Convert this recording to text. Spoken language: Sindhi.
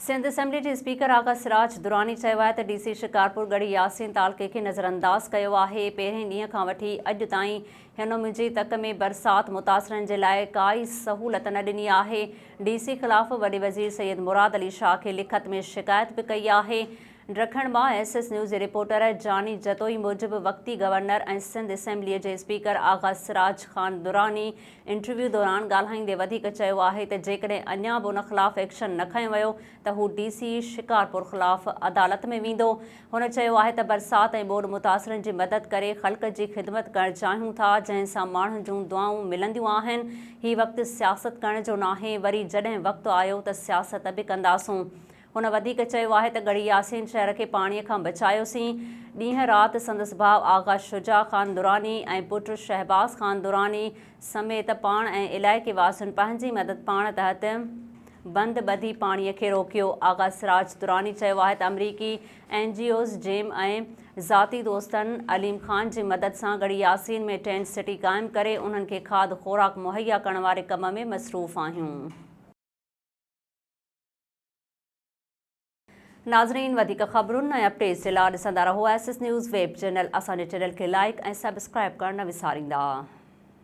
سنڌ اسيمبلي جي اسپيڪر آغا سراج دراني چيو آهي ته ڊي سي شڪارپور ڳڙهي ياسين تعلقي کي نظرانداز ڪيو آهي، پهرين ڏينهن کان وٺي اڄ تائين هن منهنجي تڪ ۾ برسات متاثرن جي لاء ڪائي سهولت نه ڏني آهي، ڊي سي خلاف وڏي وزير سيد مراد علي شاهه کي لکت ۾ شڪايت به ڪئي آهي. ڊکڻ مان ايس ايس نيوز جي رپورٽر جاني جتوئي موجب وقتي گورنر ۽ سنڌ اسيمبليء جي اسپيڪر آغا سراج خان دراني انٽرويو دوران ڳالهائيندي وڌيڪ چيو آهي ته جيڪڏهن اڃا به ان خلاف ايڪشن نه کنيو ويو ته هو ڊي سي شڪارپور خلاف عدالت ۾ ويندو. هن چيو آهي ته برسات ۽ ٻوڏ متاثرن جي مدد ڪري خلق جي خدمت ڪرڻ چاهيون ٿا جنهن سان ماڻهن جون دعائون ملنديون آهن، هي وقت سياست ڪرڻ جو ناهي وري جڏهن وقت آيو ته سياست به ڪنداسون. هن وڌيڪ چيو آهي ته ڳڙهي ياسين شهر کي پاڻي کان بچايوسين، ڏينهن رات سندس ڀاء آغا شجاع خان دراني ۽ پٽ شهباز خان دراني سميت پاڻ ۽ علائقي واسين پنهنجي مدد پاڻ تحت بند ٻڌي پاڻي کي روڪيو. آغا سراج دراني چيو آهي ته آمريڪي اين جي اوز، جيم ۽ ذاتي دوستن عليم خان جي مدد سان ڳڙهي ياسين ۾ ٽينٽ سٽي قائم ڪري انهن کي کاڌ خوراڪ مهيا ڪرڻ واري ڪم ۾ مصروف آهيون. ناظرين وڌيڪ خبرن ۽ اپڊيٽس جي لا ڏسندا رهو S S news web channel اسان جي چينل کي لائيڪ ۽ سبسڪرائيب ڪرڻ نه وساريندا.